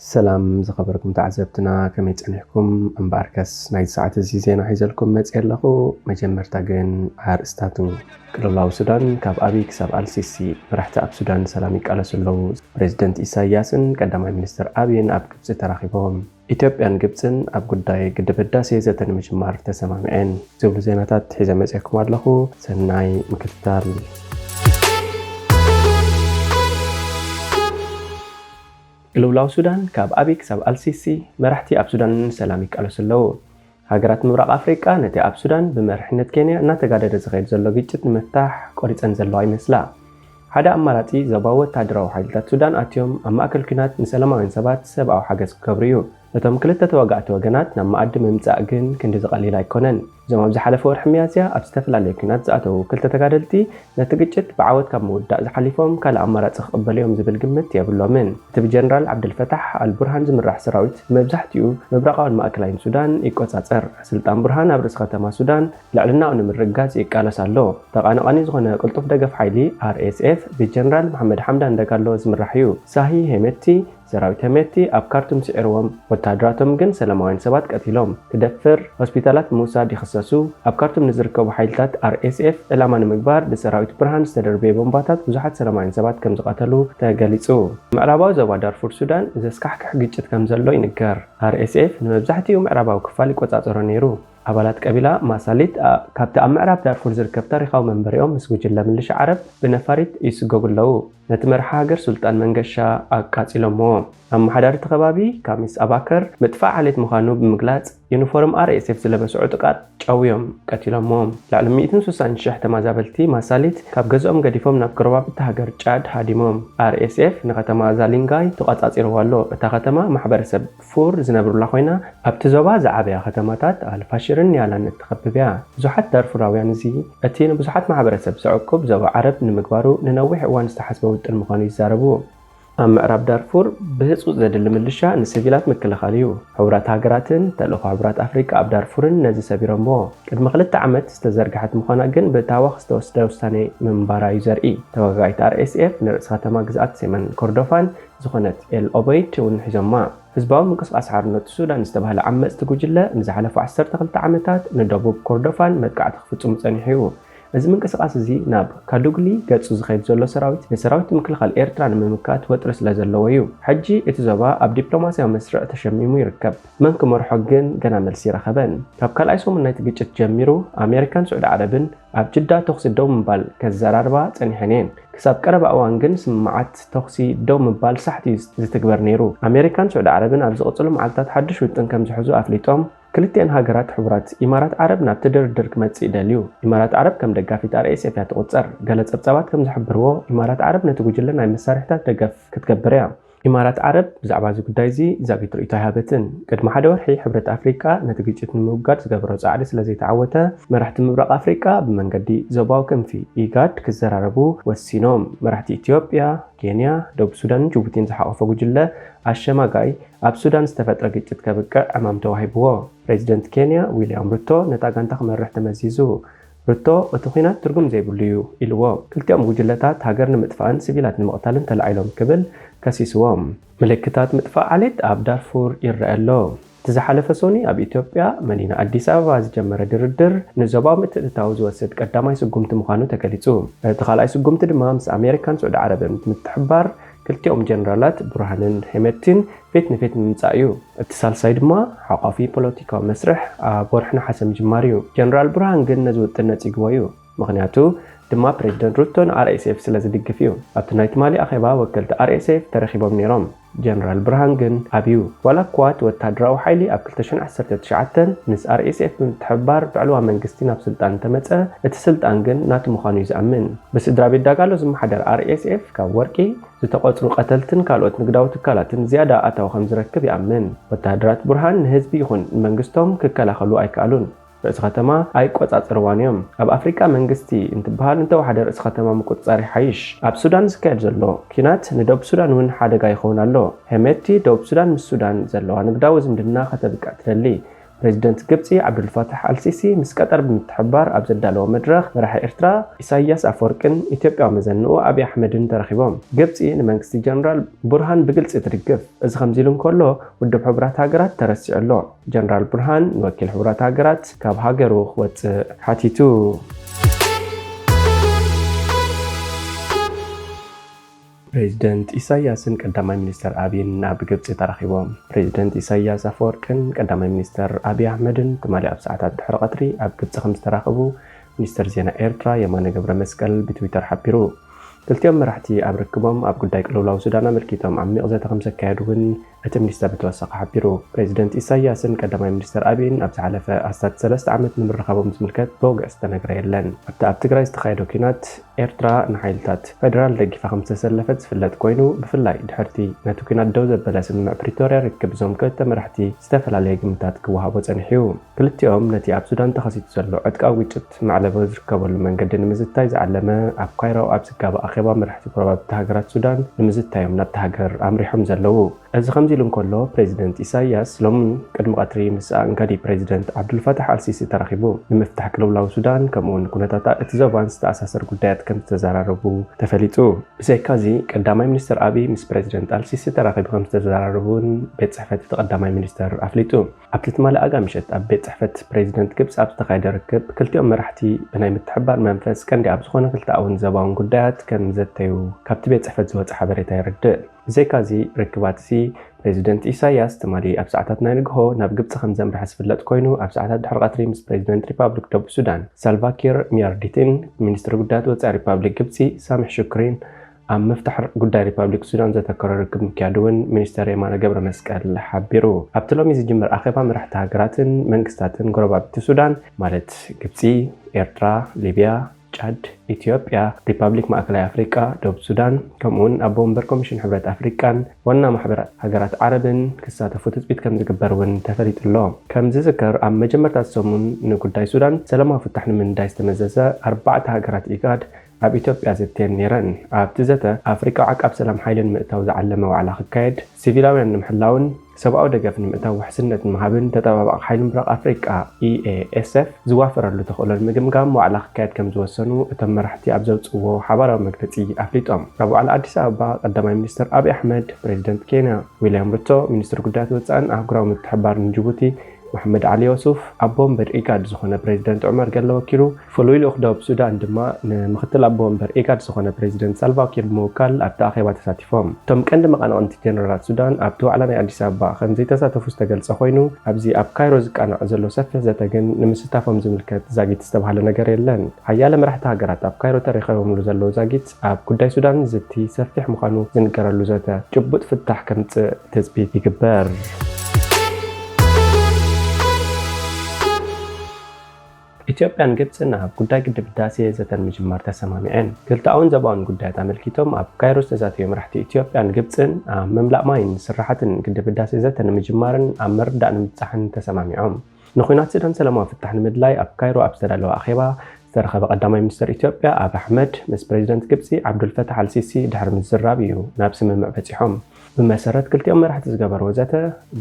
ሰላም ዝኸበርኩም ተዓዘብትና፣ ከመይ ጸኒሕኩም? እምበኣርከስ ናይዚ ሰዓት እዚ ዜና ሒዘልኩም መጽየ ኣለኹ። መጀመርታ ግን ኣርእስታቱ። ቅልውላው ሱዳን ካብ ኣብይ ክሳብ ኣልሲሲ፣ መራሕቲ ኣብ ሱዳን ሰላም ይቃለሱ ኣለዉ። ፕሬዚደንት ኢሳያስን ቀዳማይ ሚኒስትር ኣብይን ኣብ ግብጺ ተራኺቦም። ኢትዮጵያን ግብጽን ኣብ ጉዳይ ግድብ ህዳሴ ዘተ ንምጅማር ተሰማሚዐን ዝብሉ ዜናታት ሒዘ መጽየኩም ኣለኹ። ሰናይ ምክትታል። ቅልውላው ሱዳን ካብ ኣብይ ክሳብ ኣልሲሲ፣ መራሕቲ ኣብ ሱዳን ንሰላም ይቃለሱ ኣለዉ። ሃገራት ምብራቕ ኣፍሪቃ ነቲ ኣብ ሱዳን ብመሪሕነት ኬንያ እናተጋደደ ዝኸይድ ዘሎ ግጭት ንምፍታሕ ቆሪጸን ዘለዋ ይመስላ። ሓደ ኣማራጺ ዞባዊ ወተሃደራዊ ሓይልታት ሱዳን ኣትዮም ኣብ ማእከል ኲናት ንሰላማውያን ሰባት ሰብኣዊ ሓገዝ ክገብሩ እዩ። ነቶም ክልተ ተዋጋእቲ ወገናት ናብ መኣዲ ምምጻእ ግን ክንድዚ ቀሊል ኣይኮነን። እዞም ኣብ ዝሓለፈ ወርሒ ሚያዝያ ኣብ ዝተፈላለየ ኲናት ዝኣተዉ ክልተ ተጋደልቲ ነቲ ግጭት ብዓወት ካብ ምውዳእ ዝሓሊፎም ካልእ ኣማራጺ ክቕበሉ እዮም ዝብል ግምት የብሎምን። እቲ ብጀነራል ዓብደልፈታሕ ኣልቡርሃን ዝምራሕ ሰራዊት መብዛሕትኡ ምብራቓውን ማእከላይን ሱዳን ይቆጻጸር። ስልጣን ቡርሃን ኣብ ርእሲ ከተማ ሱዳን ልዕልናኡ ንምርግጋጽ ይቃለስ ኣሎ። ተቓናቓኒ ዝኾነ ቅልጡፍ ደገፍ ሓይሊ ኣር ኤስ ኤፍ ብጀነራል መሓመድ ሓምዳን ደጋሎ ዝምራሕ እዩ። ሳሂ ሄሜቲ፣ ሰራዊት ሄሜቲ ኣብ ካርቱም ስዒርዎም፣ ወተሃደራቶም ግን ሰላማውያን ሰባት ቀቲሎም። ክደፍር፣ ሆስፒታላት ብምውሳድ ይኽሰሱ። ኣብ ካርቱም ንዝርከቡ ሓይልታት ኣር ኤስ ኤፍ ዕላማ ንምግባር ብሰራዊት ብርሃን ዝተደርበየ ቦምባታት ብዙሓት ሰላማውያን ሰባት ከም ዝቐተሉ ተገሊጹ። ምዕራባዊ ዞባ ዳርፉር ሱዳን ዘስካሕክሕ ግጭት ከም ዘሎ ይንገር። ኣር ኤስ ኤፍ ንመብዛሕትኡ ምዕራባዊ ክፋል ይቆጻጸሮ ነይሩ። ኣባላት ቀቢላ ማሳሊት ኣ-፣ ካብቲ ኣብ ምዕራብ ዳርፉር ዝርከብ ታሪኻዊ መንበሪኦም ምስ ጉጅለ ምልሻ ዓረብ ብነፋሪት ይስገጉ ኣለዉ። ነቲ መራሒ ሃገር ሱልጣን መንገሻ ኣቃጺሎምዎ። ኣመሓዳሪ እቲ ከባቢ ካሚስ ኣባከር ምጥፋእ ዓሌት ምዃኑ ብምግላጽ፣ ዩኒፎርም ኣር ኤስ ኤፍ ዝለበሱ ዕጡቓት ጨውዮም ቀቲሎምዎም። ልዕሊ ሚእትን ስሳን ሽሕ ተመዛበልቲ ማሳሊት ካብ ገዝኦም ገዲፎም ናብ ጎረባብቲ ሃገር ጫድ ሃዲሞም። ኣር ኤስ ኤፍ ንከተማ ዛሊንጋይ ተቖጻጺርዋ ኣሎ። እታ ከተማ ማሕበረሰብ ፉር ዝነብሩላ ኮይና፣ ኣብቲ ዞባ ዝዓበያ ከተማታት ኣልፋሽርን ኒያላን እትኸብብ እያ። ብዙሓት ዳርፉራውያን እዚ፣ እቲ ንብዙሓት ማሕበረሰብ ዘዕቁብ ዞባ ዓረብ ንምግባሩ ንነዊሕ እዋን ዝተሓስበ ውጥን ምዃኑ ይዛረቡ። ኣብ ምዕራብ ዳርፉር ብህጹጽ ዘድሊ ምልሻ ንሲቪላት ምክልኻል እዩ። ሕቡራት ሃገራትን ተልእኾ ሕቡራት ኣፍሪቃ ኣብ ዳርፉርን ነዚ ሰቢሮምዎ። ቅድሚ ክልተ ዓመት ዝተዘርግሐት ምዃና ግን ብታህዋኽ ዝተወስደ ውሳኔ ምንባራ እዩ ዘርኢ። ተዋጋኢት ኣር ኤስ ኤፍ ንርእሲ ከተማ ግዝኣት ሴመን ኮርዶፋን ዝኾነት ኤል ኦበይድ እውን ሒዞማ። ህዝባዊ ምንቅስቓስ ሓርነት ሱዳን ዝተባህለ ዓመጽቲ ጉጅለ ንዝሓለፉ ዓሰርተ ክልተ ዓመታት ንደቡብ ኮርዶፋን መጥቃዕቲ ክፍጽሙ ጸኒሑ እዩ። እዚ ምንቅስቓስ እዚ ናብ ካዱግሊ ገጹ ዝኸይድ ዘሎ ሰራዊት፣ ንሰራዊት ምክልኻል ኤርትራ ንምምካት ወጥሪ ስለ ዘለዎ እዩ። ሕጂ እቲ ዞባ ኣብ ዲፕሎማስያዊ መስርዕ ተሸሚሙ ይርከብ። መን ክመርሖ ግን ገና መልሲ ይረኸበን። ካብ ካልኣይ ሰሙን ናይቲ ግጭት ጀሚሩ፣ ኣሜሪካን ስዑዲ ዓረብን ኣብ ጅዳ ተኹሲ ደው ምባል ከዘራርባ ጸኒሐን እየን። ክሳብ ቀረባ እዋን ግን ስምምዓት ተኹሲ ደው ምባል ሳሕቲ እዩ ዝትግበር ነይሩ። ኣሜሪካን ስዑዲ ዓረብን ኣብ ዝቕጽሉ መዓልታት ሓድሽ ውጥን ከም ዝሕዙ ኣፍሊጦም። ክልቲኤን ሃገራት ሕቡራት ኢማራት ዓረብ ናብቲ ድርድር ክመጽእ ይደልዩ። ኢማራት ዓረብ ከም ደጋፊት ኣር ኤስ ኤፍ እያ ትቑጸር። ገለ ጸብጻባት ከም ዝሕብርዎ፣ ኢማራት ዓረብ ነቲ ጉጅለ ናይ መሳርሒታት ደገፍ ክትገብር እያ። ኢማራት ዓረብ ብዛዕባ እዚ ጉዳይ እዚ ዛጊት ርእይቶ ኣይሃበትን። ቅድሚ ሓደ ወርሒ ሕብረት ኣፍሪቃ ነቲ ግጭት ንምውጋድ ዝገበሮ ጻዕሪ ስለ ዘይተዓወተ፣ መራሕቲ ምብራቕ ኣፍሪቃ ብመንገዲ ዞባዊ ክንፊ ኢጋድ ክዘራረቡ ወሲኖም። መራሕቲ ኢትዮጵያ፣ ኬንያ፣ ደቡብ ሱዳንን ጅቡቲን ዝሓቖፈ ጉጅለ ኣሸማጋይ ኣብ ሱዳን ዝተፈጥረ ግጭት ከብቅዕ ዕማም ተዋሂብዎ። ፕሬዚደንት ኬንያ ዊልያም ሩቶ ነታ ጋንታ ክመርሕ ተመዚዙ። ሩቶ፣ "እቲ ኲናት ትርጉም ዘይብሉ እዩ" ኢልዎ። ክልቲኦም ጉጅለታት ሃገር ንምጥፋእን ሲቪላት ንምቕታልን ተላዒሎም ክብል ከሲስዎም። ምልክታት ምጥፋእ ዓሌት ኣብ ዳርፉር ይረአ ኣሎ። እቲ ዝሓለፈ ሶኒ ኣብ ኢትዮጵያ መዲና ኣዲስ ኣበባ ዝጀመረ ድርድር ንዞባዊ ምትእትታው ዝወስድ ቀዳማይ ስጉምቲ ምዃኑ ተገሊጹ። እቲ ካልኣይ ስጉምቲ ድማ ምስ ኣሜሪካን ስዑዲ ዓረብን ምትሕብባር ክልቲኦም ጀነራላት ቡርሃንን ሄመቲን ፊት ንፊት ምምጻእ እዩ። እቲ ሳልሳይ ድማ ሓቋፊ ፖለቲካዊ መስርሕ ኣብ ወርሒ ነሓሰ ምጅማር እዩ። ጀነራል ቡርሃን ግን ነዚ ውጥን ነጺግዎ እዩ። ምኽንያቱ ድማ ፕሬዚደንት ሩቶ ንኣር ኤስ ኤፍ ስለ ዝድግፍ እዩ። ኣብቲ ናይ ትማሊ ኣኼባ ወከልቲ ኣር ኤስ ኤፍ ተረኺቦም ነይሮም። ጀነራል ብርሃን ግን ኣብዩ። ዋላ እኳ እቲ ወተሃደራዊ ሓይሊ ኣብ ክልተ ሽሕን ዓሰርተ ትሽዓተን ምስ ኣር ኤስ ኤፍ ብምትሕብባር ብዕልዋ መንግስቲ ናብ ስልጣን እንተመጸ፣ እቲ ስልጣን ግን ናቱ ምዃኑ እዩ ዝኣምን። ብስድራ ቤት ዳጋሎ ዝመሓደር ኣር ኤስ ኤፍ ካብ ወርቂ ዝተቖጽሩ ቀተልትን ካልኦት ንግዳዊ ትካላትን ዝያዳ ኣታዊ ከም ዝረክብ ይኣምን። ወተሃደራት ቡርሃን ንህዝቢ ይኹን ንመንግስቶም ክከላኸሉ ኣይከኣሉን። ርእሲ ከተማ ኣይቆጻጸርዋን እዮም። ኣብ ኣፍሪቃ መንግስቲ እንትበሃል እንተወሓደ ርእሲ ከተማ ምቁጽጻር ይሓይሽ። ኣብ ሱዳን ዝካየድ ዘሎ ኲናት ንደቡብ ሱዳን እውን ሓደጋ ይኸውን ኣሎ። ሄሜቲ ደቡብ ሱዳን ምስ ሱዳን ዘለዋ ንግዳዊ ዝምድና ከተብቅዕ ትደሊ። ፕሬዚደንት ግብፂ ዓብዱልፋታሕ ኣልሲሲ ምስ ቀጠር ብምትሕብባር ኣብ ዘዳለዎ መድረኽ፣ መራሒ ኤርትራ ኢሳያስ ኣፈወርቅን ኢትዮጵያዊ መዘንኡ ኣብይ ኣሕመድን ተረኺቦም። ግብፂ ንመንግስቲ ጀነራል ቡርሃን ብግልፂ ትድግፍ። እዚ ከምዚ ኢሉ እንከሎ፣ ውድብ ሕቡራት ሃገራት ተረሲዑ ኣሎ። ጀነራል ቡርሃን ንወኪል ሕቡራት ሃገራት ካብ ሃገሩ ክወፅእ ሓቲቱ። ፕሬዚደንት ኢሳያስን ቀዳማይ ሚኒስተር ኣብይን ኣብ ግብፂ ተራኺቦም። ፕሬዚደንት ኢሳያስ ኣፈወርቅን ቀዳማይ ሚኒስተር ኣብይ ኣሕመድን ትማሊ ኣብ ሰዓታት ድሕሪ ቀትሪ ኣብ ግብፂ ከም ዝተራኸቡ ሚኒስተር ዜና ኤርትራ የማነ ገብረ መስቀል ብትዊተር ሓቢሩ። ክልቲኦም መራሕቲ ኣብ ርክቦም ኣብ ጉዳይ ቅልውላው ሱዳን ኣመልኪቶም ዓሚቕ ዘተ ከም ዘካየዱ እውን እቲ ሚኒስተር ብተወሳኺ ሓቢሩ። ፕሬዚደንት ኢሳያስን ቀዳማይ ሚኒስተር ኣብይን ኣብ ዝሓለፈ ኣስታት ሰለስተ ዓመት ንምርኻቦም ዝምልከት ብወግዒ ዝተነግረ የለን። ኣብቲ ኣብ ትግራይ ዝተኻየደ ኲናት ኤርትራ ንሓይልታት ፌደራል ደጊፋ ከም ዝተሰለፈት ዝፍለጥ ኮይኑ፣ ብፍላይ ድሕርቲ ነቲ ኲናት ደው ዘበለ ስምምዕ ፕሪቶርያ ርክብ እዞም ክልተ መራሕቲ ዝተፈላለየ ግምታት ክወሃቦ ጸኒሑ እዩ። ክልቲኦም ነቲ ኣብ ሱዳን ተኸሲቱ ዘሎ ዕጥቃዊ ግጭት መዕለቢ ዝርከበሉ መንገዲ ንምዝታይ ዝዓለመ ኣብ ካይሮ ኣብ ዝጋባእ ኣኼባ መራሕቲ ጎረባብቲ ሃገራት ሱዳን ንምዝታይ እዮም ናብታ ሃገር ኣምሪሖም ዘለዉ። እዚ ከምዚ ኢሉ እንከሎ፣ ፕሬዚደንት ኢሳያስ ሎሚ ቅድሚ ቀትሪ ምስ ኣእንጋዲ ፕሬዚደንት ዓብዱልፋታሕ ኣልሲሲ ተራኺቡ። ንምፍታሕ ቅልውላው ሱዳን፣ ከምኡውን ኩነታት እቲ ዞባን ዝተኣሳሰር ጉዳያት ከም ዝተዘራረቡ ተፈሊጡ። ብዘይካዚ፣ ቀዳማይ ሚኒስትር ኣብይ ምስ ፕሬዚደንት ኣልሲሲ ተራኺቡ ከም ዝተዘራረቡ እውን ቤት ጽሕፈት እቲ ቀዳማይ ሚኒስትር ኣፍሊጡ። ኣብቲ ትማሊ ኣጋ ምሸት ኣብ ቤት ጽሕፈት ፕሬዚደንት ግብጺ ኣብ ዝተኻየደ ርክብ፣ ክልቲኦም መራሕቲ ብናይ ምትሕብባር መንፈስ ቀንዲ ኣብ ዝኾነ ክልተኣውን ዞባውን ጉዳያት ከም ዘተዩ ካብቲ ቤት ጽሕፈት ዝወጸ ሓበሬታ የረድእ። ብዘይካዚ ርክባትሲ፣ ፕሬዚደንት ኢሳያስ ትማሊ ኣብ ሰዓታት ናይ ንግሆ ናብ ግብጺ ከም ዘምርሐ ዝፍለጥ ኮይኑ፣ ኣብ ሰዓታት ድሕሪ ቀትሪ ምስ ፕሬዚደንት ሪፓብሊክ ደቡብ ሱዳን ሳልቫኪር ሚያርዲትን ሚኒስትሪ ጉዳያት ወጻኢ ሪፓብሊክ ግብጺ ሳምሕ ሹክሪን ኣብ ምፍታሕ ጉዳይ ሪፓብሊክ ሱዳን ዘተኮረ ርክብ ምክያዱ እውን ሚኒስተር የማነ ገብረ መስቀል ሓቢሩ። ኣብቲ ሎሚ ዝጅምር ኣኼባ መራሕቲ ሃገራትን መንግስታትን ጎረባብቲ ሱዳን ማለት ግብጺ፣ ኤርትራ፣ ሊብያ፣ ጫድ፣ ኢትዮጵያ፣ ሪፓብሊክ ማእከላይ ኣፍሪቃ፣ ደቡብ ሱዳን፣ ከምኡውን ኣቦ ወንበር ኮሚሽን ሕብረት ኣፍሪቃን ዋና ማሕበር ሃገራት ዓረብን ክሳተፉ ትጽቢት ከም ዝግበር እውን ተፈሊጡ ኣሎ። ከም ዝዝከር፣ ኣብ መጀመርታ ሰሙን ንጉዳይ ሱዳን ሰላማዊ ፍታሕ ንምንዳይ ዝተመዘዘ ኣርባዕተ ሃገራት ኢጋድ ኣብ ኢትዮጵያ ዘትየን ነይረን። ኣብቲ ዘተ፣ ኣፍሪቃዊ ዓቃብ ሰላም ሓይሊ ንምእታው ዝዓለመ ዋዕላ ክካየድ፣ ሲቪላውያን ንምሕላውን ሰብኣዊ ደገፍ ንምእታው ውሕስነት ንምሃብን ተጠባባቒ ሓይሊ ምብራቕ ኣፍሪቃ፣ ኢኤኤስኤፍ፣ ዝዋፈረሉ ተኽእሎ ንምግምጋም ዋዕላ ክካየድ ከም ዝወሰኑ እቶም መራሕቲ ኣብ ዘውፅዎ ሓባራዊ መግለፂ ኣፍሊጦም። ኣብ ዋዕላ ኣዲስ ኣበባ፣ ቀዳማይ ሚኒስትር ኣብይ ኣሕመድ፣ ፕሬዚደንት ኬንያ ዊልያም ሩቶ፣ ሚኒስትር ጉዳያት ወፃእን ኣህጉራዊ ምትሕብባርን ጅቡቲ፣ መሓመድ ዓሊ ዮሱፍ፣ ኣቦ ወንበር ኢጋድ ዝኾነ ፕሬዚደንት ዑመር ገለ ወኪሉ፣ ፍሉይ ልኡኽ ደቡብ ሱዳን ድማ ንምኽትል ኣቦ ወንበር ኢጋድ ዝኾነ ፕሬዚደንት ሳልቫ ኪር ብምውካል ኣብቲ ኣኼባ ተሳቲፎም። እቶም ቀንዲ መቓናቕንቲ ጀነራላት ሱዳን ኣብቲ ዋዕላ ናይ ኣዲስ ኣበባ ከም ዘይተሳተፉ ዝተገልጸ ኮይኑ፣ ኣብዚ ኣብ ካይሮ ዝቃናዕ ዘሎ ሰፊሕ ዘተ ግን ንምስታፎም ዝምልከት ዛጊት ዝተባህለ ነገር የለን። ሓያለ መራሕቲ ሃገራት ኣብ ካይሮ ተረኺቦምሉ ዘለዉ ዛጊት ኣብ ጉዳይ ሱዳን ዝዝቲ ሰፊሕ ምዃኑ ዝንገረሉ ዘተ ጭቡጥ ፍታሕ ከምጽእ ትጽቢት ይግበር። ኢትዮጵያን ግብጽን ኣብ ጉዳይ ግድብ ህዳሴ ዘተ ንምጅማር ተሰማሚዐን። ክልተኣውን ዞባውን ጉዳያት ኣመልኪቶም ኣብ ካይሮ ዝተዛተዩ መራሕቲ ኢትዮጵያን ግብጽን ኣብ ምምላእ ማይን ስራሓትን ግድብ ህዳሴ ዘተ ንምጅማርን ኣብ ምርድዳእ ንምብጻሕን ተሰማሚዖም። ንኹናት ሱዳን ሰላማዊ ፍታሕ ንምድላይ ኣብ ካይሮ ኣብ ዝተዳለወ ኣኼባ ዝተረኸበ ቀዳማይ ሚኒስትር ኢትዮጵያ ኣብይ ኣሕመድ ምስ ፕሬዚደንት ግብጺ ዓብዱልፈታሕ ኣልሲሲ ድሕሪ ምዝራብ እዩ ናብ ስምምዕ በጺሖም። ብመሰረት ክልቲኦም መራሕቲ ዝገበርዎ ዘተ፣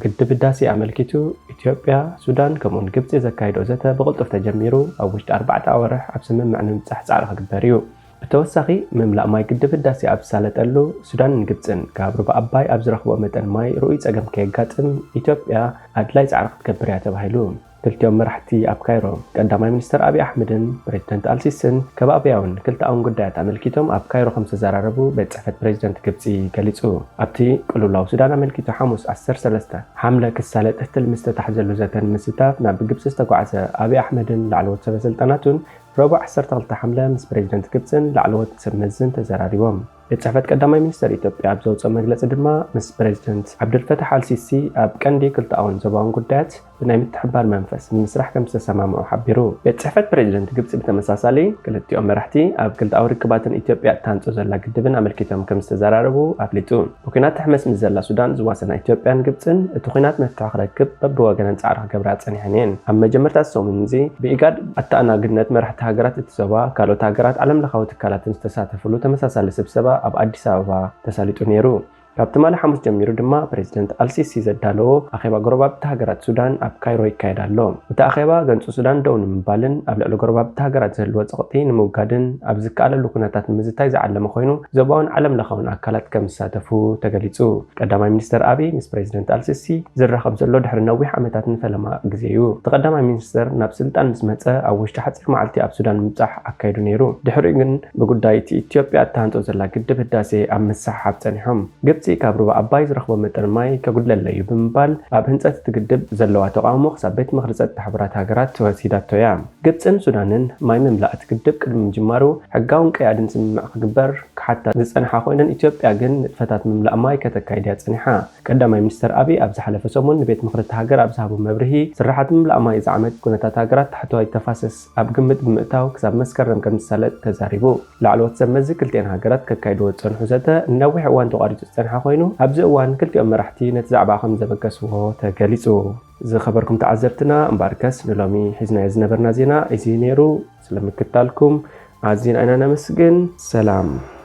ግድብ ህዳሴ ኣመልኪቱ ኢትዮጵያ፣ ሱዳን ከምኡውን ግብጺ ዘካይድኦ ዘተ ብቕልጡፍ ተጀሚሩ ኣብ ውሽጢ ኣርባዕተ ኣዋርሕ ኣብ ስምምዕ ንምብጻሕ ጻዕሪ ክግበር እዩ። ብተወሳኺ፣ ምምላእ ማይ ግድብ ህዳሴ ኣብ ዝሳለጠሉ፣ ሱዳንን ግብጽን ካብ ሩባ ኣባይ ኣብ ዝረኽብኦ መጠን ማይ ርኡይ ጸገም ከየጋጥም ኢትዮጵያ ኣድላይ ጻዕሪ ክትገብር እያ ተባሂሉ። ክልቲኦም መራሕቲ ኣብ ካይሮ፣ ቀዳማይ ሚኒስትር ኣብይ ኣሕመድን ፕሬዚደንት ኣልሲስን ከባብያውን ክልተኣውን ጉዳያት ኣመልኪቶም ኣብ ካይሮ ከም ዝተዘራረቡ ቤት ጽሕፈት ፕሬዚደንት ግብጺ ገሊጹ። ኣብቲ ቅልውላው ሱዳን ኣመልኪቱ ሓሙስ ዓሰርተ ሰለስተ ሓምለ ክሳለጥ ትልሚ ዝተታሕዘሉ ዘተ ንምስታፍ ናብ ግብጺ ዝተጓዕዘ ኣብይ ኣሕመድን ላዕለዎት ሰበ ስልጣናቱን ረቡዕ ዓሰርተ ክልተ ሓምለ ምስ ፕሬዚደንት ግብጽን ላዕለዎት ሰብ መዝን ተዘራሪቦም። ቤት ጽሕፈት ቀዳማይ ሚኒስትር ኢትዮጵያ ኣብ ዘውፅኦ መግለፂ ድማ፣ ምስ ፕሬዚደንት ዓብዱልፈታሕ ኣልሲሲ ኣብ ቀንዲ ክልተኣውን ዞባውን ጉዳያት ብናይ ምትሕብባር መንፈስ ንምስራሕ ከም ዝተሰማምዑ ሓቢሩ። ቤት ጽሕፈት ፕሬዚደንት ግብጺ ብተመሳሳሊ፣ ክልቲኦም መራሕቲ ኣብ ክልተኣዊ ርክባትን ኢትዮጵያ እታንጾ ዘላ ግድብን ኣመልኪቶም ከም ዝተዘራረቡ ኣፍሊጡ። ብኲናት ትሕመስ ምስ ዘላ ሱዳን ዝዋሰና ኢትዮጵያን ግብጽን፣ እቲ ኲናት መፍትሒ ክረክብ በብወገነን ጻዕሪ ክገብራ ጸኒሐን እየን። ኣብ መጀመርታ ሰሙን እዚ፣ ብኢጋድ ኣተኣናግድነት መራሕቲ ሃገራት እቲ ዞባ፣ ካልኦት ሃገራት ዓለም ለኻዊ ትካላትን ዝተሳተፍሉ ተመሳሳሊ ስብሰባ ኣብ ኣዲስ ኣበባ ተሳሊጡ ነይሩ። ካብ ትማሊ ሓሙስ ጀሚሩ ድማ ፕሬዚደንት ኣልሲሲ ዘዳለዎ ኣኼባ ጎረባብቲ ሃገራት ሱዳን ኣብ ካይሮ ይካየድ ኣሎ። እቲ ኣኼባ ገንጹ ሱዳን ደው ንምባልን ኣብ ልዕሊ ጎረባብቲ ሃገራት ዝህልዎ ጸቕጢ ንምውጋድን ኣብ ዝከኣለሉ ኩነታት ንምዝታይ ዝዓለመ ኮይኑ፣ ዞባውን ዓለም ለኻውን ኣካላት ከም ዝሳተፉ ተገሊጹ። ቀዳማይ ሚኒስተር ኣቢይ ምስ ፕሬዚደንት ኣልሲሲ ዝራኸብ ዘሎ ድሕሪ ነዊሕ ዓመታት ንፈለማ ግዜ እዩ። እቲ ቀዳማይ ሚኒስተር ናብ ስልጣን ምስ መጸ ኣብ ውሽጢ ሓጺር መዓልቲ ኣብ ሱዳን ምብጻሕ ኣካይዱ ነይሩ። ድሕሪኡ ግን ብጉዳይ እቲ ኢትዮጵያ እትሃንጾ ዘላ ግድብ ህዳሴ ኣብ ምስሕሓብ ጸኒሖም። ግብጺ ካብ ሩባ ኣባይ ዝረኽቦ መጠን ማይ ከጉድለለይ እዩ ብምባል ኣብ ህንጸት እቲ ግድብ ዘለዋ ተቓውሞ ክሳብ ቤት ምኽሪ ጸጥታ ሕቡራት ሃገራት ወሲዳቶ እያ። ግብጽን ሱዳንን ማይ ምምላእ እቲ ግድብ ቅድሚ ምጅማሩ ሕጋውን ቀያድን ስምምዕ ክግበር ክሓታ ዝጸንሓ ኮይነን፣ ኢትዮጵያ ግን ንጥፈታት ምምላእ ማይ ከተካይድ እያ ጸኒሓ። ቀዳማይ ሚኒስተር ኣቢይ ኣብ ዝሓለፈ ሰሙን ንቤት ምኽሪ እቲ ሃገር ኣብ ዝሃቦ መብርሂ፣ ስራሓት ምምላእ ማይ እዚ ዓመት ኩነታት ሃገራት ታሕተዋይ ተፋሰስ ኣብ ግምት ብምእታው ክሳብ መስከረም ከም ዝሳለጥ ተዛሪቡ። ላዕለዎት ሰብ መዚ ክልቲኤን ሃገራት ከካይድዎ ዝጸንሑ ዘተ ንነዊሕ እዋን ተቋሪጹ ዝጸንሐ ኮይኑ፣ ኣብዚ እዋን ክልቲኦም መራሕቲ ነቲ ዛዕባ ከም ዘበገስዎ ተገሊጹ። ዝኸበርኩም ተዓዘብትና፣ እምበኣርከስ ንሎሚ ሒዝናዮ ዝነበርና ዜና እዚ ነይሩ። ስለምክታልኩም ኣዚና ኢና ነመስግን። ሰላም።